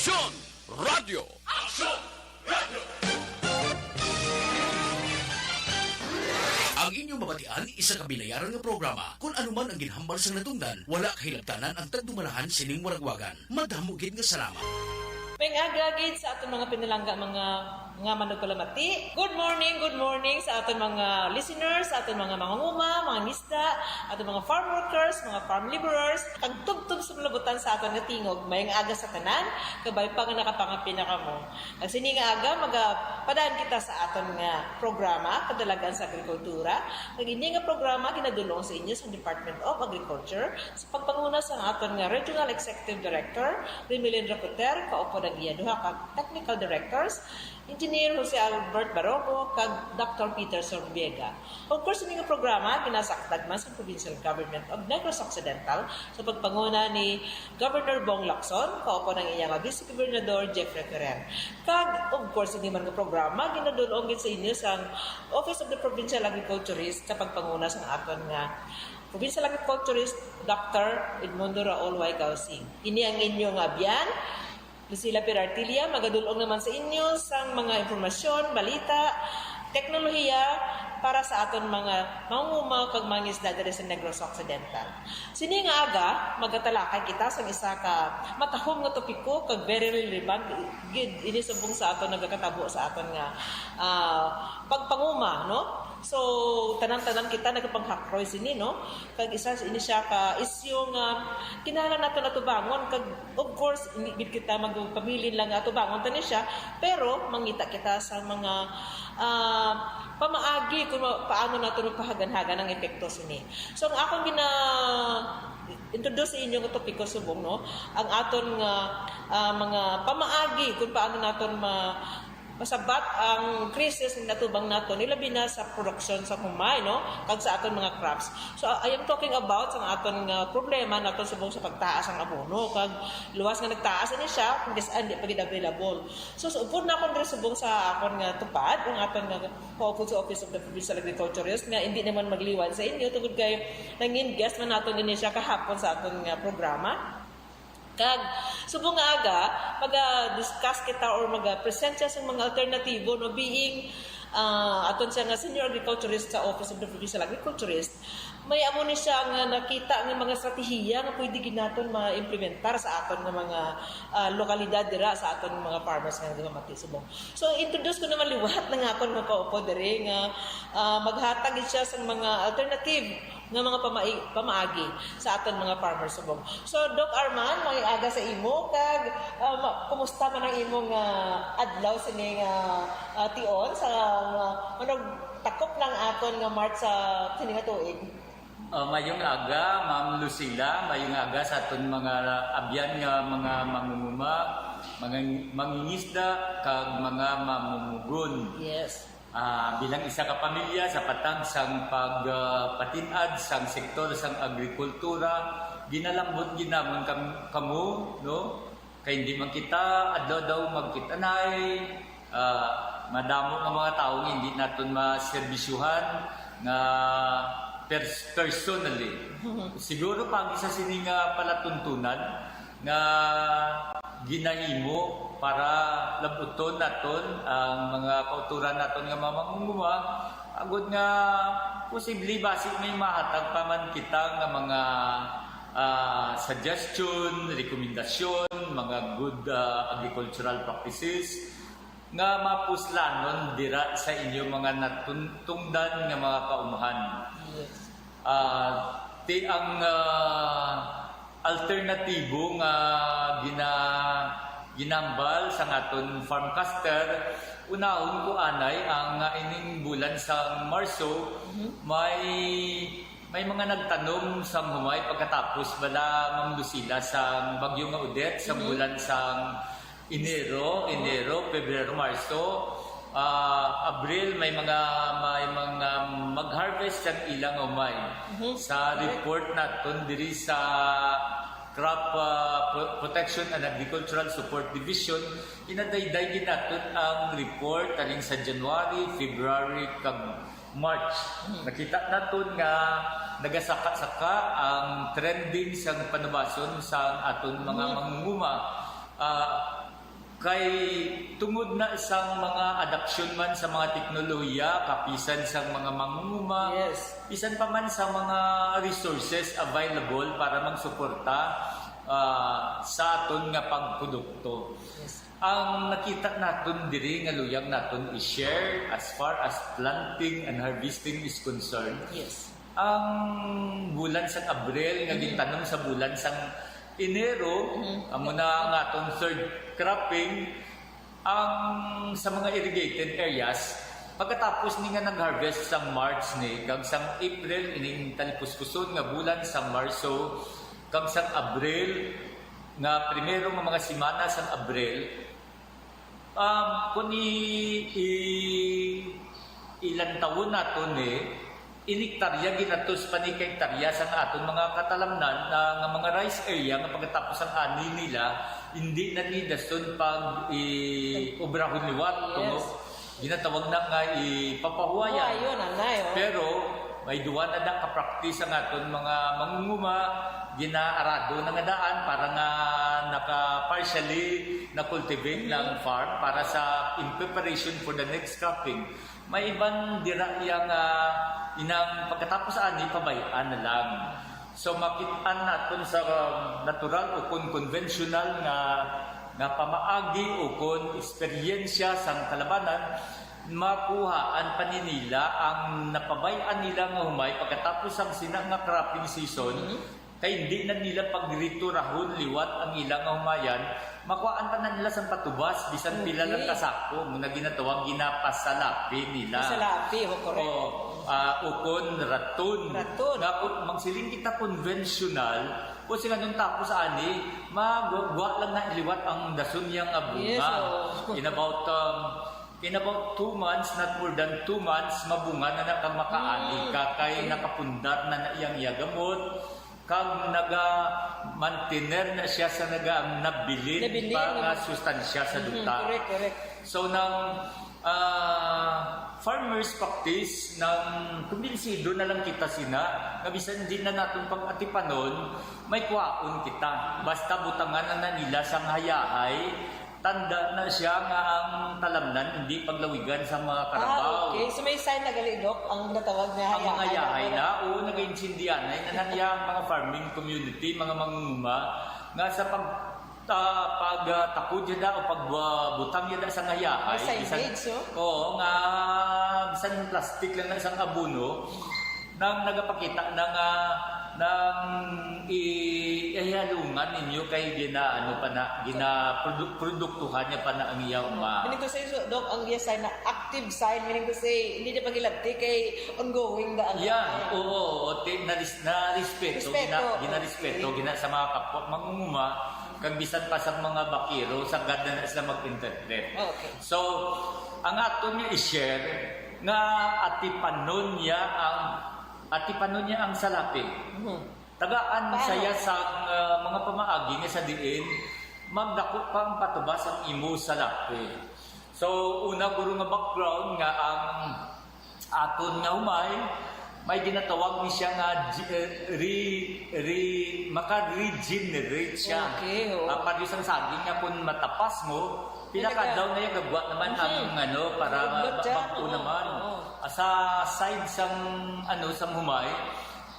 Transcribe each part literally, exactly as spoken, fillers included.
Aksyon Radio. Aksyon Radio. Ang inyong mabatian, isa ka binayaran nga programa. Kung ano man ang ginhambal sang natungdan, wala kahilabtanan ang tagdumalahan sining waragwagan. Madamo gid nga salamat. Maayong aga gid sa aton mga pinalangga, mga, mga manugpalamati. Good morning, good morning sa aton mga listeners, sa aton mga mangunguma, mga ngisda, aton mga farm workers, mga farm laborers, kag tubtob sa malabutan sa aton nga tingog. Maayong aga sa tanan, kabay pa nga nakapangampin na kamo. Kag sini nga aga, magapadaan kita sa aton nga programa, Kadalagan sa Agrikultura. Kag ini nga programa ginadul-ong sa inyo sa Department of Agriculture, sa pagpanguna sang aton nga Regional Executive Director, Rimilin Raputer, kaupod ang iya duha ka Technical Directors, Engineer Jose Albert Barogo, kag Doctor Peter Sorbiega. Of course, ini nga programa ginasakdag man sa Provincial Government of Negros Occidental sa pagpanguna ni Governor Bong Lacson, kaupod ang iya nga Vice Gobernador Jeffrey Ferrer. Kag, of course, ini man nga programa ginadul-ong gid sa inyo sang Office of the Provincial Agriculturist sa pagpanguna sang aton nga Provincial Agriculturist, Doctor Edmundo Raul Y. Gausing. Ini ang inyo nga abyan, Lucila Perartilia, magadul-ong naman sa inyo sang mga impormasyon, balita, teknolohiya para sa aton mga mangunguma kag mangisda diri sa Negros Occidental. Sini nga aga, magatalakay kita sang isa ka matahom nga topiko kag very relevant gid ini subong sa aton nagakatabo sa aton nga, ah, pagpanguma, no? So, tanan-tanan kita nagapanghakrol sini, no? Kag isa ini siya ka isyu nga kinahanglan naton atubangon, kag of course, hindi gid kita magpabilin lang nga atubangon ta ni siya, pero mangita kita sa mga, ah, pamaagi kung ma-, paano naton mapahaganhagan ang epekto sini. So, ang akong gina-introduce sa inyo nga topiko subong, no, ang aton nga, ah, mga pamaagi kung paano naton ma-, masabat ang krisis nga natubang naton, ilabi na sa produksyon sa humay, no, kag sa aton mga crops. So, I am talking about sa aton nga problema naton subong sa pagtaas ang abono, kag luwas nga nagtaas ini siya, kung dis-, ah, hindi pa gid available. So, so, upod na akon diri subong sa akon nga tupad, ang aton nga kaupod sa Office of the Provincial Agriculturist, nga hindi naman magliwan sa inyo, tungod kay nangin guest man naton ini siya kahapon sa aton nga programa. Kag subong nga aga, maga-discuss kita or maga-present siya sa mga alternatibo, no, being, ah, aton siya nga senior agriculturist sa Office of the Provincial Agriculturist. May amo ni siya nga nakita nga mga estratehiya nga pwede gid naton ma-implementar sa aton nga mga, ah, lokalidad dira sa aton mga farmers nga nagpamati subong. So, introduce ko naman liwat na nga akon mga kaupo diri nga, ah, maghatag gid siya sa mga alternative nga mga pamai-, pamaagi sa aton mga farmers subong. So, Doc Arman, maayong aga sa imo, kag, ah, ma-, kumusta man ang imong, ah, adlaw sini nga, ah, tion sa, ah, manog takop ng aton nga March sa sini nga tuig? Ah, maayong aga, Ma'am Lucila, maayong aga sa aton mga abyan nga mga mangunguma, mga mangingisda, kag mga mamumugon. Yes. Ah, bilang isa ka pamilya sa patag sang pag, ah, patin-ad sang sektor sang agrikultura, ginalambot gid namon kam-, kamo, no? Kay hindi man kita adlaw-adlaw magkita-nay, ah, madamo nga mga tawo nga hindi naton maserbisyuhan nga pers-, personally. Siguro pag isa sini nga palatuntunan, nga ginahimo para labuton naton ang mga kauturan naton nga mga mangunguma, agod nga posible basi may mahatag pa man kita nga mga, ah, suggestion, rekomendasyon, mga good, ah, agricultural practices nga mapuslanon dira sa inyo mga natun-, tungdan nga mga kaumahan. Yes. Ah, ti ang, ah, alternatibo nga gina-, ginambal sang aton farmcaster, unahon ko anay ang, ah, ining bulan sang Marso, Mhm. may, may mga nagtanom sang humay pagkatapos bala, Ma'am Lucila, sang bagyo nga Odette, sa Mhm. bulan sang Enero, Enero, Pebrero, Marso, ah, Abril, may mga, may mga mag-harvest sang ilang humay. Mhm. Sa Correct. report naton diri sa Crop, ah, Pro-, Protection and Agricultural Support Division, inadayday gid naton ang report halin sa January, February, kag March. Mhm. Nakita naton nga nagasaka-saka ang trending sang panubason sa aton mga Mhm. mangunguma. Ah, Kay tungod na sang mga adoption man sa mga teknolohiya, kapisan sang mga mangunguma, Yes. bisan pa man sa mga resources available para magsuporta ah, sa aton nga pagprodukto. Yes. Ang nakita naton diri nga luyag naton i-share as far as planting and harvesting is concerned, Yes. ang bulan sang Abril nga gintanom sa bulan sang Enero, amo na ang aton third cropping, ang sa mga irrigated areas, pagkatapos ni nga nag-harvest sang March ni, kag sang April, ining talipuspuson nga bulan sang Marso, kag sang Abril, nga primero nga mga semana sang Abril, um, kung i, i, ilantawon nato ni, inektarya ginatos pa ni ka hektarya sang aton mga katalamnan na nga mga rice area nga pagkatapos ang ani nila, hindi na ni dason pag i, obrahon liwat, Yes. kuno ginatawag na nga ipapahuwayan. Huwayon, anay, oh. Pero may duwa na da ka practice ang aton mga mangunguma, ginaarado na nga daan para nga naka partially na cultivate ng farm para sa in preparation for the next cropping. May iban dira iya nga inang pagkatapos ani pabay-an na lang. So makit-an naton sa um, natural o kon conventional nga nga pamaagi o kon eksperyensya sang kalabanan, makuhaan pa ni nila ang napabay-an nila nga humay pagkatapos sang sina nga cropping season, kay hindi na nila pagriturahon liwat ang ila nga humayan, makuhaan pa na nila sang patubas bisan pila lang ka sako, mo na ginatawag ginapasalapi nila. Salapi, oh, correct. O, ah, ukon raton. Raton. Nga kung magsiling kita konvensyonal, o sila nung tapos ani, magwa lang na liwat ang dason niya nga bunga. Yes, oo. In about um, in about two months, not more than two months, mabunga na na kag makaani Mm, ka kay okay. Nakapundar na na iyang iya gamot, kag naga mantener na siya sa naga nabilin Nabilin, pa nga no? sustansya sa Mhm, duta. correct, correct. So nang ah, farmers practice nang kumbinsido na lang kita sina nga bisan di na naton pag-atipanon, may kwaon kita. Basta butangan na, na nila sang hayahay, tanda na siya nga ang talamnan hindi paglawigan sa mga karabaw. Ah, okay. So may sign na gali, Doc, ang natawag nga Ang mga hayahay. yahay na, oo, nag-insindihanay na na niya ang mga farming community, mga mangunguma, nga sa pag ah, pag ah, takod yada o pag ah, butang yada sa ngayahay. May signage, oh. Oo, nga bisan plastic lang na isang abono nang nagapakita na nga nang i ihalungan ninyo kay gina ano pa na gina produ- produktuhan niya pa na ang iya uma. Meaning to say, so, Doc, ang iya sign na active sign, meaning to say, hindi niya pagilabti kay ongoing na ang Yeah, oo, oo, ti- naris- narespeto, Respeto. gina- ginarespeto, gina sa mga kapwa mangunguma, kag bisan pa sa mga bakiro, sagad na sila mag-interpret. Okay. So, ang aton nga i-share nga atipanon niya ang atipanon niya ang salapi. Mhm. Tagaan Paano? saya sa uh, mga pamaagi nga sa diin magdako pa ang patubas ang imo salapi. So, una guro nga background nga ang aton nga humay, may ginatawag ni siya nga gi- eh, re, re, maka-regenerate siya. Okay, oo. Ah, pareho sang saging nga kung matapas mo, pila Talaga. Ka adlaw na yung gagwa naman ang Mhm. ano, para Ublot siya. bako Oo, naman. Oo. Ah, sa side sang ano, sang humay,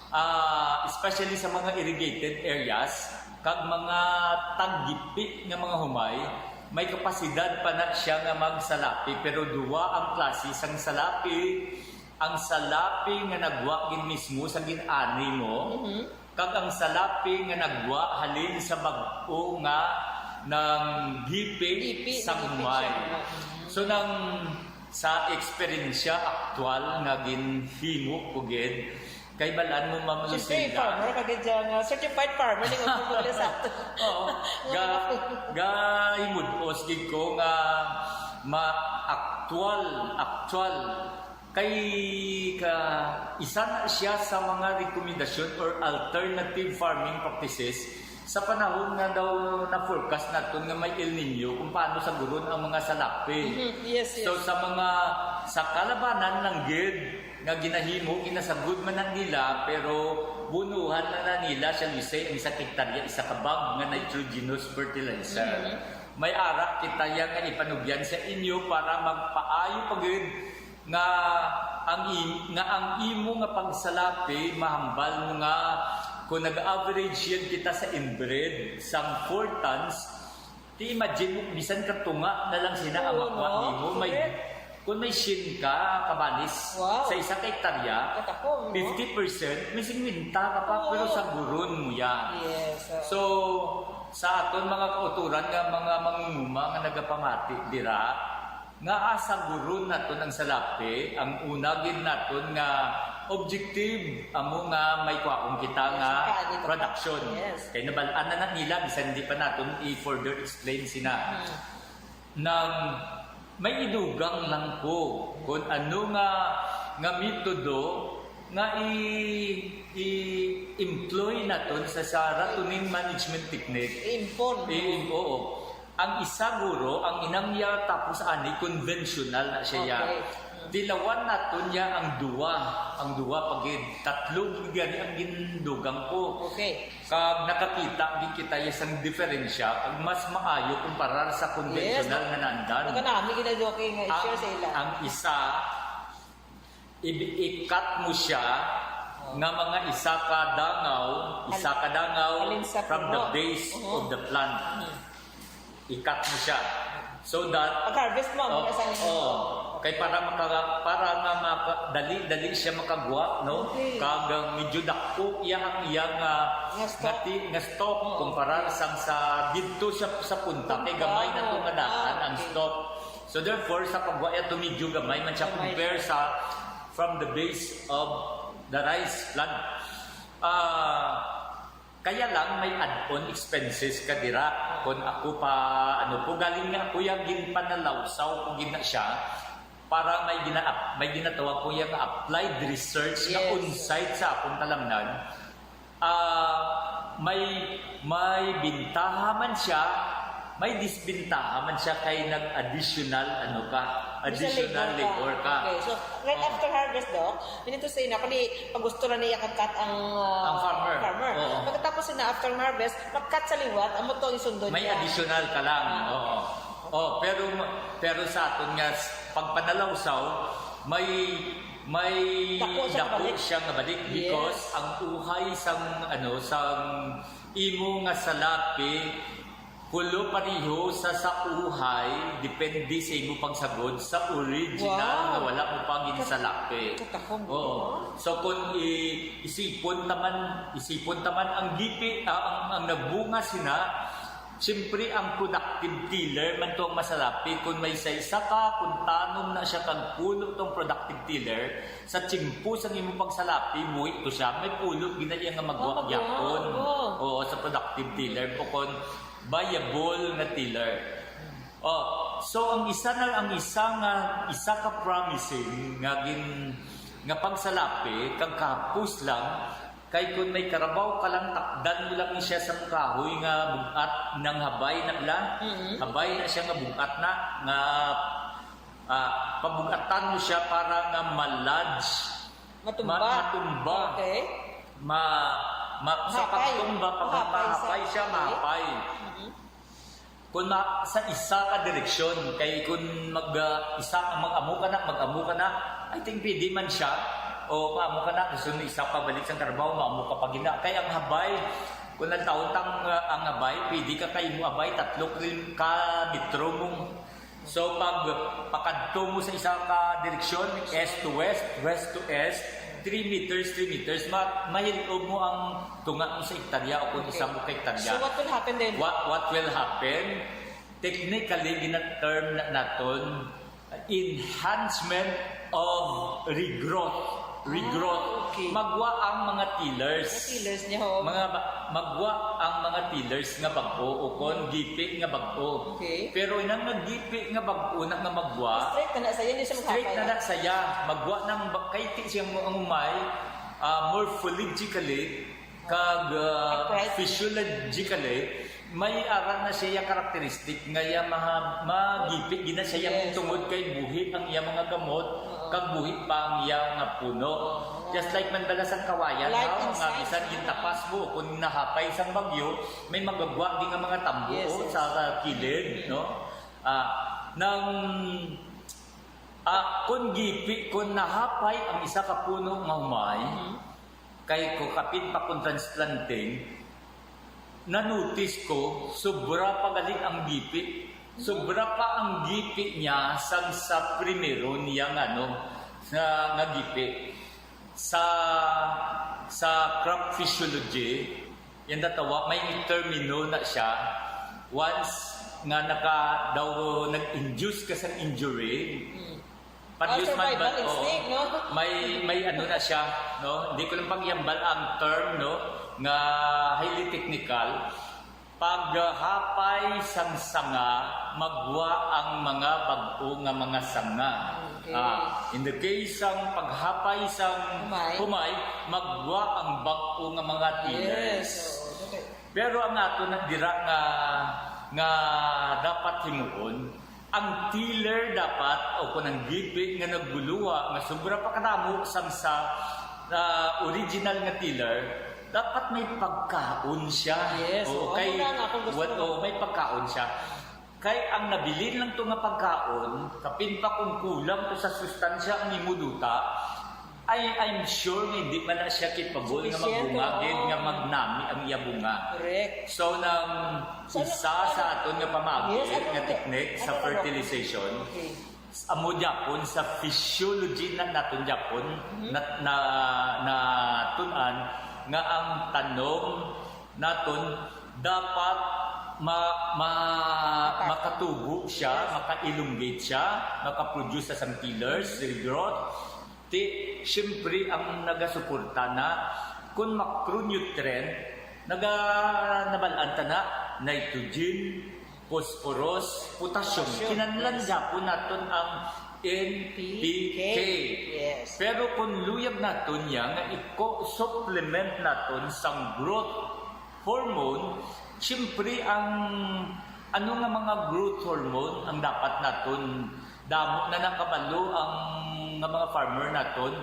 ah, especially sa mga irrigated areas, kag mga taggipi nga mga humay, may kapasidad pa na siya nga magsalapi, pero duwa ang klase sang salapi. Ang salapi nga nagwa gid mismo sa gin-ani mo, Mhm. kag ang salapi nga nagwa halin sa bag-o nga nang gipi Gipi, sa gipi humay. siya. So nang sa eksperyensya aktual nga ginhimo ko gid, kay balaan mo, Ma'am Siyempre, Lucila. Farmer ka gid dyan, uh, certified farmer, di ko po sa ato. Oo. Ga, gahimud-os gid ko nga ma-, actual, actual. Kay ka, isa na siya sa mga rekomendasyon or alternative farming practices sa panahon nga daw na-forecast naton nga may El Nino, kung paano saguron ang mga salapi. Mhm. Yes, yes. So sa mga, sa kalabanan lang gid nga ginahimo, ginasagod man na nila, pero bunuhan na, na nila siya, lisay ang isa ka hektarya, isa ka bag nga nitrogenous fertilizer. Mhm. May ara kita ya nga ipanugyan sa inyo para magpaayo pa gid nga ang im-, nga ang imo nga pagsalapi mahambal mo nga kung nag-average yan kita sa inbred sang four tons, ti imagine mo, bisan ka tunga na lang sina ang Oo, makuha no? nimo, may Correct. Kung may shin ka kabanis Wow. sa isa ka hektarya, Katakom, no? fifty percent, may singkwenta ka pa, Oo. pero saguron mo yan. Yes, oo. So, sa aton mga kauturan nga mga mangunguma nga nagapamati dira, nga asaguron naton ang salapi, ang una gid naton nga objective amo nga may kwaon kita Yes, nga makaani ka. production. Yes. Kay nabal-an na na nila, bisan hindi pa naton i-further explain sina. Hmm. Nang may idugang lang ko kung ano nga, nga metodo nga i-, i-employ naton sa, sa rationing management technique. Impon. I-, oo. Ang isa guro, ang inang iya tapos ani, conventional na siya ya. Okay. Dilawan naton ya ang duwa, ang duwa pagid, tatlo gid gani ang gindugang ko. Okay. Kag nakakita gid kita ya sang diferensya, kag mas maayo kumparar sa konvensyonal Yes. nga naandan. Ang kanami ginaduwa kay nga i-share Ang, sa ila. ang isa, i-, i-cut mo siya Oh. nga mga isa ka dangaw, isa ka dangal Alin sa from the puno? base Oo. of the plant. Hmm. I-cut mo siya. So that Pag-harvest mo, ang oh, mga sangin. oh. Kay para maka-, para nga maka-, dali-dali siya makagwa, no? Okay. Kag, uh, medyo dako iya ang iya nga Nga stalk. nga ti-, nga stalk Oh, kumpara okay. sang sa didto siya sa punta, kay Punta, gamay na to nga oh. daan Ah, ang okay. stalk. So therefore, sa pagwa iya to medyo gamay man siya Gamay. compare sa from the base of the rice plant. Ah, Kaya lang may add-on expenses ka dira. Kon ako pa, ano po, galing nga ako yung ginpanalawsaw ko gina siya para may gina may ginatawag ko yung applied research nga Yes. on-site sa akong talamnan. Ah, may, may bintaha man siya, may disbintaha man siya kay nag-additional, ano ka, Bisa additional labor ka. labor ka. Okay, so, right Oh. after harvest, Doc, minito sa ina, kani pag gusto na niya ka-cut ang, ah, Ang farmer. farmer. Oo. Pagkatapos na after harvest, mag-cut sa liwat, amo to ang isundo May niya. additional ka lang. Ah, Oo. okay. Oh, pero ma-, pero sa aton nga s-, pagpanalawsaw, may, may Dako siya dako nga balik. siya nga balik Yes. because ang uhay sang, ano, sang imo nga salapi, kulo pareho sa, sa uhay, depende sa imo pagsagod sa original Wow. nga wala mo pa ginsalapi. Katakom, Oo. no? So, kung i-, isipon taman, isipon taman ang gipi, ah, ang, ang nagbunga sina, siyempre, ang productive tiller man to ang masalapi. Kung may isa-isa ka, kung tanom na siya kag puno tong productive tiller, sa tiyempo sang imo pagsalapi, muhi to siya, may pulo gina iya nga magwa Oh, magwa. gyapon. Oh. Oo, sa productive tiller, bukon viable nga tiller. Oh, so ang isa na, ang isa nga, isa ka promising nga gin-, nga pagsalapi, kag kahapos lang, kay kun may karabaw ka lang, takdan mo lang siya sa kahoy nga bug-at nang habay na lang, Mm-hmm. habay na siya nga bug-at na, nga, ah, pabug-atan mo siya para nga ma-lodge. Matumba. Ma-, matumba. Okay. Ma-, ma-, sa Mahapay. pagtumba, pag Mahapay sa mahapay siya, okay. mahapay. Mm-hmm. Kung ma-, sa isa ka direksyon, kay kung mag, ah, isa, mag-amo ka na, mag-amo ka na, I think pwede man siya. O maamo ka na, gusto mo isa pa balik sa trabaho, maamo ka pa gina. Kay ang habay, kung ang taon tang, ah, ang habay, pwede ka kay mo habay, tatlo kil-, ka metro mo. So, pag pakadto mo sa isa ka direksyon, east to west, west to east, three meters, three meters, ma-, mahilob mo ang tunga mo sa hektarya o kung Okay. isa mo ka hektarya. So, what will happen then? What, what will happen? Technically, gina-term na naton enhancement of regrowth. Regrowth. Ah, okay. Magwa ang mga tillers. Mga tillers niya, ho. Mga ba-, magwa ang mga tillers nga bag-o o kon gipi nga bag-o. Okay. Pero inang naggipi nga bag-o na nga magwa, Straight na na sa iya, hindi siya straight na maghapay. na sa iya. Magwa nang ba-, kay ti siya mo ang umay, ah, morphologically, kag, ah, Upright. physiologically, May ara na siya karakteristik nga iya maha-, magipi gina siya Yes, tungod oo. kay buhi ang iya mga gamot, Oo. kag buhi pa ang iya nga puno. Oo, mga Just like man bala sang kawayan, Like no? Nga inside, bisan no? gintapas mo, kung nahapay sang bagyo, may magagwa di nga mga tambo, Yes, oh, yes. sa, ah, kilid, no? Ah, nang, ah, kung gipi, kung nahapay ang isa ka puno nga humay, Mhm. kay ko kapin pa kung transplanting, na-notice ko, sobra pa gali ang gipi. Sobra pa ang gipi niya sang sa primero niya nga, ano, sa, nga gipi. Sa, sa crop physiology, yan natawa, may termino na siya. Once nga naka, daw nag-induce ka sang injury, Mm. Pag Ah, use man survival ba, oo. instinct, no? May, may ano na siya, no? Hindi ko lang pagyambal ang term, no? Nga highly technical. Paghapay sang sanga, magwa ang mga bag-o nga mga sanga. Okay. Ah, in the case sang paghapay sang Humay. humay, magwa ang bag-o nga mga tillers. Yes, oo. Okay. Pero ang ato na dira nga, nga dapat himuon, ang tiller dapat, o kung ang gipi nga nagguluwa, nga sobra pa kadamo sang sa, ah, original nga tiller, dapat may pagkaon siya. Yes, Oo, oo. kay Amo na ang akong gusto. What, oh, may pagkaon siya. Kay ang nabilin lang to nga pagkaon, kapin pa kung kulang to sa sustansya ang imo duta, I, I'm sure nga hindi man na siya capable nga Sufficient, magbunga, oo. gid nga magnami ang iya bunga. Correct. So, nang So, isa ano, sa aton nga pamagi Yes, ano nga ang technique sa ano, ano? fertilization, Okay. amo gyapon sa physiology na naton gyapon, Mhm. na, na, natun-an nga ang tanom naton dapat ma-, ma-, Maka- makatubo siya, Yes. maka-elongate siya, maka-produce sa sang tillers, regrowth. Ti, siyempre, ang nagasuporta na, kung macronutrient, naga-, nabalaan ta na, nitrogen, phosphorus, potassium. Potassium, Kinahanglan yes. gyapon naton ang N P K. Yes. Pero kung luyag naton niya nga iko-supplement naton sang growth hormone, siyempre ang ano nga mga growth hormone ang dapat naton? Damo na nakabalo ang nga mga farmer naton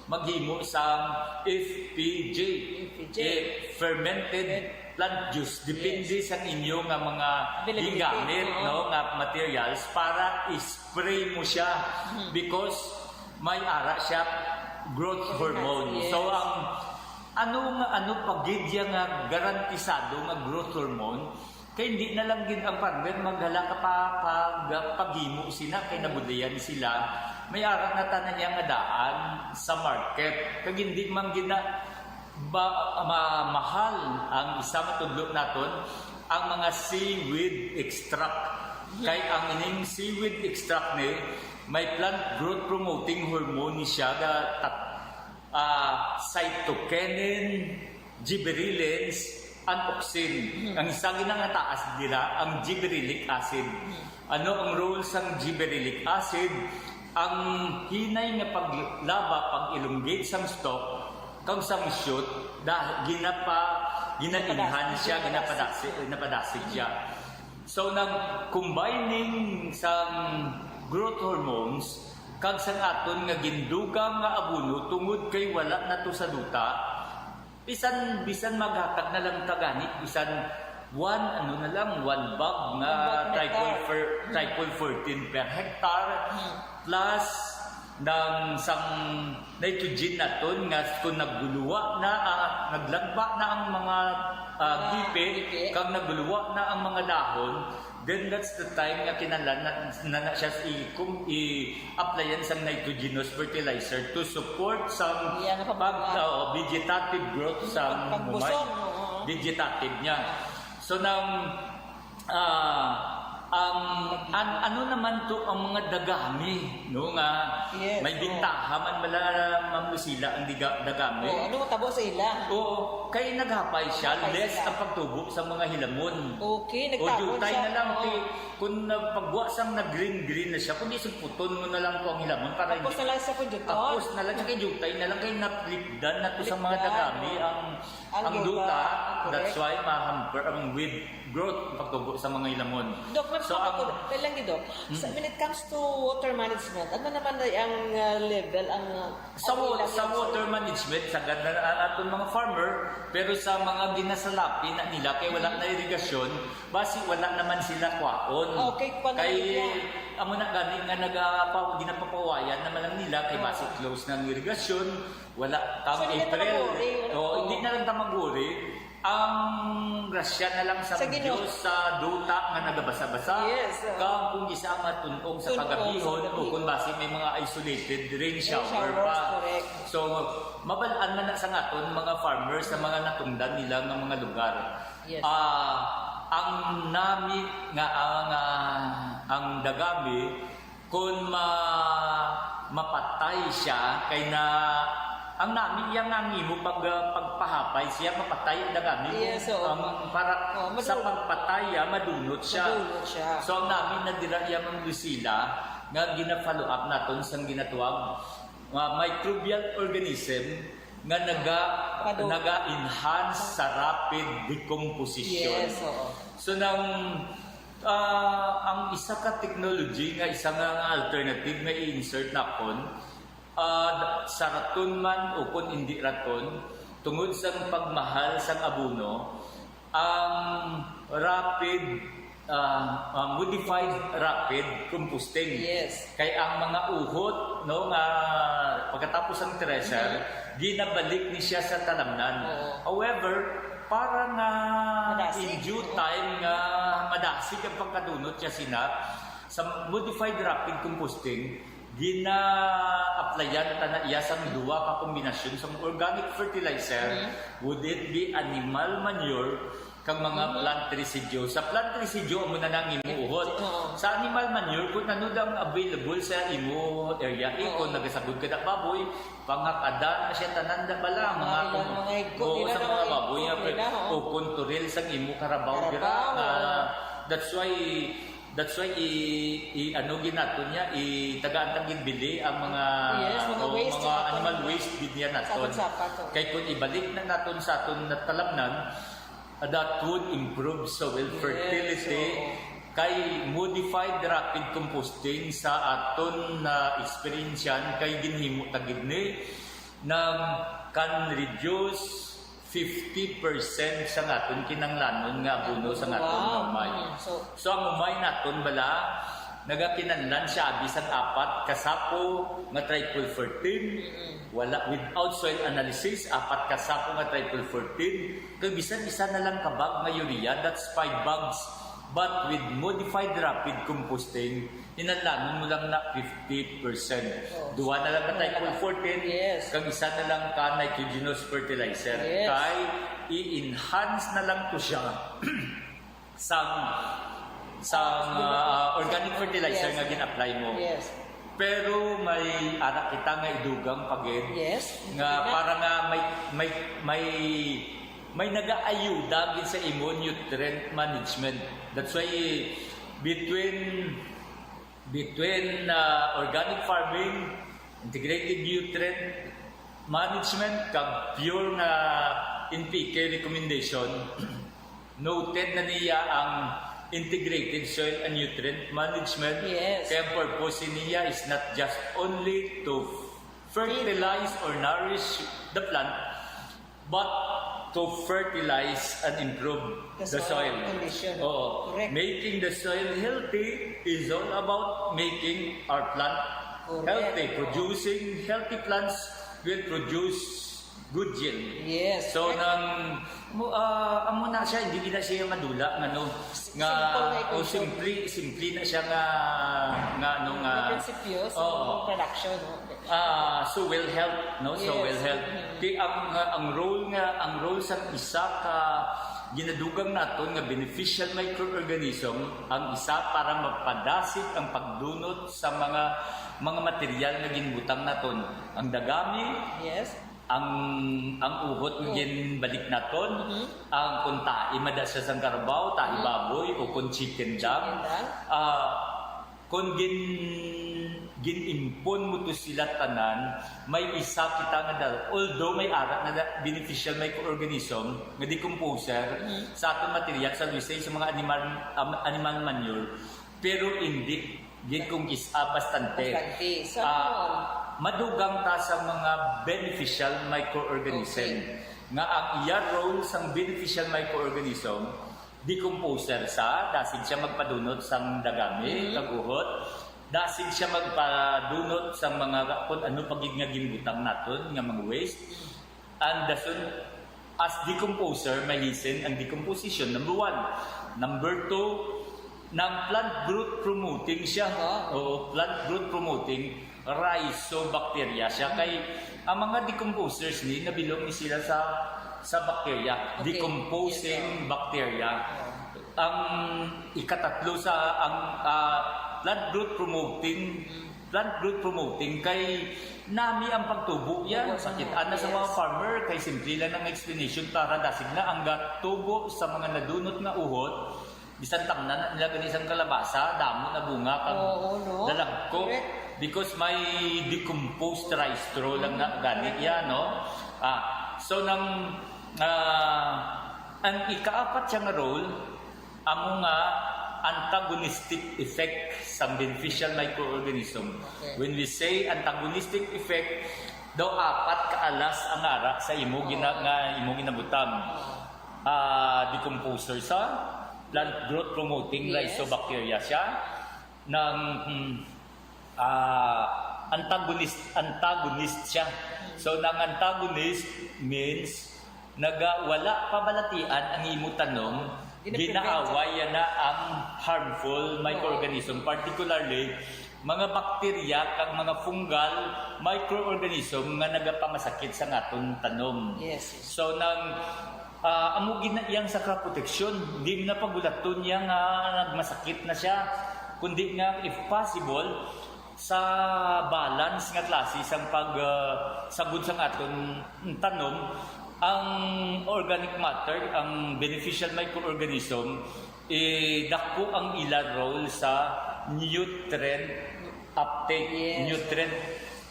maghimo sang F P J, F P J. eh, fermented Yes. plant juice. Depende Yes. sa inyo nga mga Availability. gingamit, Oo. no, nga materials para i-spray mo siya Mhm. because may ara siya growth Yes, hormone. yes. So, ang ano nga, ano pa gid ya nga garantisado nga growth hormone, kay hindi na lang gid ang farmer maghala ka pa, pag, paghimo sina, kay nabudlayan sila. May ara na tanan niya nga daan sa market. Kag hindi man gid na ba, ma-, mahal ang isa matudlo naton, ang mga seaweed extract. Kay ang ining seaweed extract ni, may plant growth promoting hormone ni siya, ga tat-, ah, cytokinin, gibberellins, and auxin. Mhm. Ang isa gid nga taas dira, ang gibberellic acid. Mhm. Ano ang role sang gibberellic acid? Ang hinay nga paglaba, pag-elongate sang stalk, kag sang shoot, da-, ginapa-, gina-enhance siya, Ginapadasig. ginapadasi-, ginapadasig siya. So, nag-combining sang growth hormones kag sang aton nga gindugang nga abono tungod kay wala na to sa duta, bisan, bisan maghatag na lang ta gani, bisan one, ano na lang, one bag nga One bag per triple hectare. fer-, triple fourteen per hectare, Hmm. plus nang sang nitrogen naton nga kung nagguluwa na, ah, naglagba na ang mga, ah, Ah, gipi, gipi. kag nagguluwa na ang mga dahon, then that's the time nga kinahanglan na, na, na siya i-, kum-, i-applyan sang nitrogenous fertilizer to support sang Iya nga pag, pagbuka. ah, vegetative growth sang Pag-, pagbusog, humay. oo. Vegetative niya. So, nang Ah, ang, an-, ano naman to ang mga dagami, no, nga Yes, may oo. bintaha man bala, Ma'am Lucila, ang diga-, dagami? Oo, ano matabo sa ila? Oo, kay naghapay siya, Naghapay less sila. ang pagtubo sa mga hilamon. Okay, O, nagtabon jutay siya, na lang, oo. ti, kung nagpagwa sang nag-green-green na siya, kung di sugputon mo na lang to ang hilamon para Tapos hindi na lang siya kung juton. Tapos na lang, tsaka jutay na lang, kay naplipdan na to sa mga Plipdan, dagami, oo. ang, Ang ang duta. duta. That's why ma-hamper ang weed growth, pagtubo sa mga hilamon. Doc, may So, ang- pagkakul-, kailan gid, Doc? Sa, when it comes to water management, ano naman na ang uh, level, ang uh, Sa, ang wa- ilang sa level? Water management, sa ganda na ang aton mga farmer, pero sa mga ginasalapi na nila, kay wala na irigasyon, basi wala naman sila kwaon. Okay, kwan na Kay, nila. Amo na gani nga nagapa, ginapapawayan naman lang nila, kay basi close na ang irigasyon, wala, kang So, hindi na April. maguri, wala. Oh, hindi na lang ta maguri. Ang grasya na lang sa, Sa Ginoo. Diyos sa duta nga nagabasa-basa. Yes, oo. Kang kung isa ang matun-ong sa Tun-ong sa pagabihon o pagabihon. Kung basi may mga isolated rain Rain shower showers, pa. Correct. So, mabalaan man na sa naton mga farmers sa mga natungdan nila nga mga lugar. Yes. Ah, ang nami nga ang ah, ang dagami kun ma mapatay siya kay na ang nami iya nga ang imo pag pagpahapay siya mapatay ang dagami. Yes, oo. Ang para Oh, madunot. Sa pagpatay iya madunot siya. Madunot siya. So ang nami na dira iya Ma'am Lucila nga gina-follow up naton sang ginatawag nga microbial organism nga naga Padu- naga-enhance sa rapid decomposition. Yes, oo. So nang ah, ang isa ka technology nga isa nga, nga alternative nga i-insert nakon, ah, sa raton man o kun indi raton, tungod sa pagmahal sang abono, ang rapid ah, ah, modified rapid composting. Yes. Kay ang mga uhot no nga pagkatapos ang thresher, ginabalik ni siya sa talamnan. Oo. However, para nga Madasig. In due time nga madasig ang pagkadunot siya sina sa modified rapid composting, gina-applyan ta na iya sang duha ka kombinasyon sang organic fertilizer, would it be animal manure kag mga plant residue. Sa plant residue, amo na nang imo uhot. Oo. Sa animal manure, kung ano ang available sa imo area, eh, Oo. Kung nagasagod ka na baboy, pangakada na siya tanan da bala, mga Mga ilang kung- mga higko oo, nila, sa no? mga baboy nga, Higko nila, oo. O kung turil sang imo karabaw, Karabaw, dira, nga, oo. that's why, that's why i, i ano ginaton niya, i tagaan tang ginbili ang mga Yes, mga o, waste mga sa aton. Animal waste gid niya Sa naton. aton sapat, oo. Kay kung ibalik na naton sa aton talamnan, that would improve soil Yes, fertility. Oo. Kay modified rapid composting sa aton na eksperyensyan kay ginhimo ta gid ni nang can reduce fifty percent sa aton kinahanglanon nga abono sa aton Wow. Umay. So, So ang umay naton bala nagakinahanglan siya abi sang apat ka sako nga triple fourteen. Wala, without soil analysis, apat ka sako nga triple fourteen. Kag bisan isa na lang ka bag nga urea, that's five bags. But with modified rapid composting, kinahanglanon mo lang na fifty percent. Oh. Duha na lang ka triple fourteen, Yes. Kag isa na lang ka nitrogenous fertilizer. Yes. Kay i-enhance na lang to siya sang sang ah, organic fertilizer Yes. Nga gin-apply mo. Yes. Pero may ara kita nga idugang pa gid Yes. Nga para nga may may may may nagaayuda gid sa imo nutrient management. That's why between between ah, organic farming, integrated nutrient management kag pure nga N P K recommendation, noted na niya ang integrated soil and nutrient management. Yes. Kaya ang purpose niya is not just only to fertilize or nourish the plant, but to fertilize and improve The the, soil soil. condition. Oo. Correct. Making the soil healthy is all about making our plant Correct. healthy. Oo. Producing healthy plants will produce good yield. Yes. So Correct. nang mo ah, amo na siya, hindi na siya madula nga no nga Simple na o equation. Simple, simple na siya nga nga ano nga May prinsipyo sa Oo. Production. Okay. Ah, so will help, no? So Yes. Will help. Mm-hmm. Kay ang ah, ang role nga ang role sa isa ka ginadugang naton nga beneficial microorganism ang isa para mapadasig ang pagdunot sa mga mga material nga ginbutang naton. Ang dagami, Yes. ang ang uhot nga Oh. ginbalik naton, Mhm. ang kung tahi mada siya sang karabaw, tahi Mhm. baboy o kung chicken dung. Chicken dung. Ah, kung gin gin-impon mo to sila tanan, may isa kita nga dal-, although may ara na da-, beneficial microorganism nga decomposer sa aton material, sa lisay sa mga animal, am-, animal manure, pero hindi gid kung kis-, ah, bastante. Bastante. So, Ah, ano? Madugang ta sa mga beneficial microorganism Okay. nga ang iya role sang beneficial microorganism, decomposer sa, dasig siya magpadunot sang dagami, Mhm. kag uhot, dasig siya magpadunot sang mga kun ano pa gid nga ginbutang naton nga mga waste. And dason, as decomposer, may listen ang decomposition, number one. Number two, nang plant growth promoting siya. Wow. Oo, plant growth promoting rhizobacteria siya. Kay ang mga decomposers ni, nabilong ni sila sa, sa bacteria, Okay. decomposing Yes, oo. bacteria. Oo. Ang ikatatlo sa, ang, ah, plant growth promoting, Mm. plant growth promoting kay nami ang pagtubo yan. Oo, Sakit, oo. ana sa mga Yes. farmer, kay simple lang ang explanation para dasig na ang gatubo sa mga nadunot nga uhot, bisan tamnan na nila gani sang kalabasa, damo na bunga kag Oo, no? dalagko. Correct. Because may decomposed rice straw lang na Mm, gani correct. iya, no? Ah, so nang, ah, ang ikaapat siya nga role, amo nga antagonistic effect sang beneficial microorganism. Okay. When we say antagonistic effect, daw apat ka alas ang ara sa imo gina-, Oo. nga imo ginabutang. Oo. Ah, decomposer sa plant growth promoting Yes. rhizobacteria siya, nang, hmm, ah, antagonist, antagonist siya. So, nang antagonist means naga-, wala pabalatian ang imo tanom, Gina-prevent ginaaway siya. Yana ang harmful Oo. microorganism, particularly mga bakterya kag mga fungal microorganism nga nagapangasakit sa aton tanom. Yes, yes. So, nang, ah, amo gina-, iyang sa kaproteksyon, di na pagulaton niya nga nagmasakit na siya, kundi nga, if possible, sa balance nga klase sang pag, ah, sagod sang aton tanom, ang organic matter, ang beneficial microorganism, eh, dako ang ila role sa nutrient uptake, Yes. nutrient,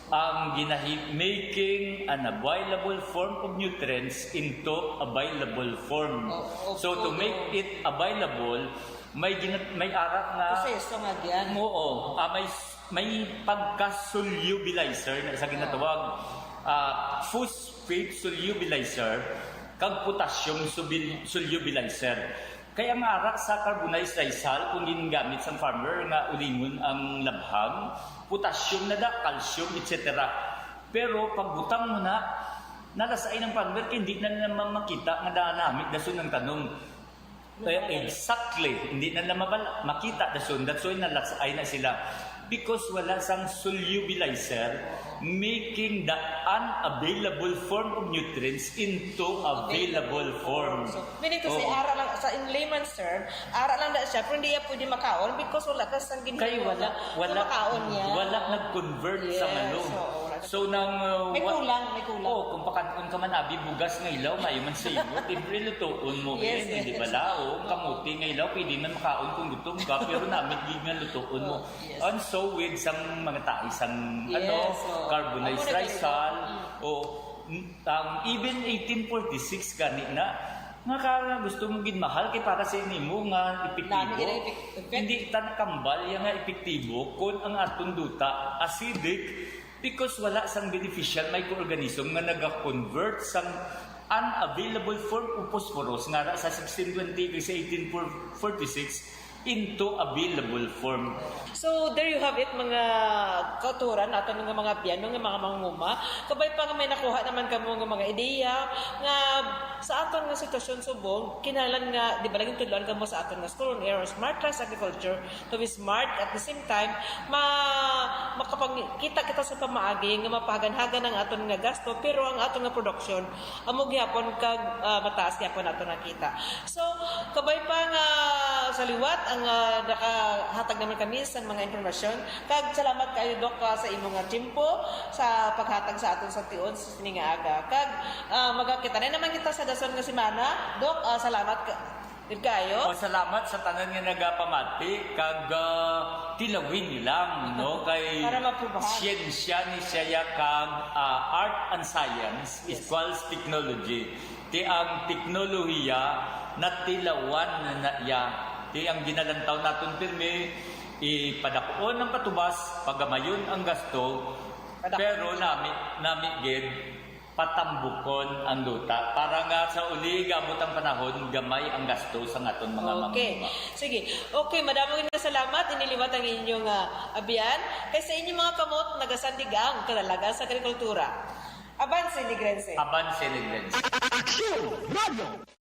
ang ginahi-, making an available form of nutrients into available form. Oh, oh, So, to oh, make oh. it available, may gina-, may ara nga Proseso nga diyan. Oo, ah, may s-, may pagka-solubilizer na sa ginatawag, ah, phosphate solubilizer kag potassium subil-, solubilizer. Kay ang ara sa carbonized rice hull, kung ginagamit sang farmer nga ulingon ang labhang, potassium na da, calcium, et cetera. Pero pagbutang mo na, nalasay ng farmer, kay hindi na naman makita nga danami dason ang tanom. Eh, exactly. Hindi na na mabala-, makita dason. That's why nalasay na sila. Because wala sang solubilizer, making the unavailable form of nutrients into available form. So, meaning to say, Oh. ara lang, sa in layman's term, ara lang na siya, pero hindi niya pwede makaon because wala ka sang Kay ginhimo wala, nga wala, makaon niya. wala nag-convert sa Yes, ano. oo, wala. So, nang, uh, May wa-, kulang, may kulang. Oh, kung pakan-on ka man, abi, bugas nga ilaw, mayo man sa imo, siyempre lutuon mo Yes, rin, yes. di ba, lao? Ang kamuti nga ilaw, pwede man makaon kung gutom ka, pero namit gid nga lutuon mo. Oh, yes. And so with sang mga tae sang, Yes, ano, oo. carbonized Amo na rice kayo. hull, Mm. o, n-, um, even eighteen forty-six gani na, nga ka nga gusto mo gid mahal kay para sa inimo nga epektibo. Dami gid ang epek-, effect. Hindi ta nakambal ya nga epektibo kung ang aton duta acidic because wala sang beneficial microorganism nga naga-convert sang unavailable form of phosphorus nga ra sa sixteen twenty kag sa eighteen forty-six into available form. So, there you have it, mga kauturan, aton nga mga biyano, nga mga manguma. Kabay pa nga may nakuha naman kamo nga mga ideya nga sa aton nga sitwasyon subong, kinahanglan nga, di ba, laging tudloan kamo sa aton nga School on Air or Smart Rice Agriculture to be smart, at the same time, ma-, makapangkita kita sa pamaagi nga mapahagan-hagan ang aton nga gasto, pero ang aton nga production amo gihapon kag, ah, mataas gihapon aton nga kita. So, kabay pa nga sa liwat ang, ah, nakahatag naman kami sa mga impormasyon. Kag salamat kayo, Doc, ah, sa imo nga tiyempo sa paghatag sa aton sa tion sa sini nga aga. Kag, ah, magakita na naman kita sa dason nga semana. Doc, ah, salamat ka-, gid kayo. O, salamat sa tanan nga nagapamati. Kag, ah, Tilawin niyo lang, no? Kay Para maprubahan. Siyensya ni siya kang ah, art and science, Yes. equals technology. Ti ang teknolohiya natilawan na iya. Ti ang ginalantaw naton pirmi, ipadakuon ang patubas, pagamayon ang gasto, Padak- pero nami nami gid patambukon ang duta para nga sa uli gabot ang panahon gamay ang gasto sa aton mga Okay. manggugma. Sige. Okay, madamo nga salamat. Iniliwat ang inyong ah, abyan. Kay sa inyong mga kamot, nagasandig ang kadalagan sa agrikultura. Aban, Sinigrense. Aban, Sinigrense. Aksyon! Radyo!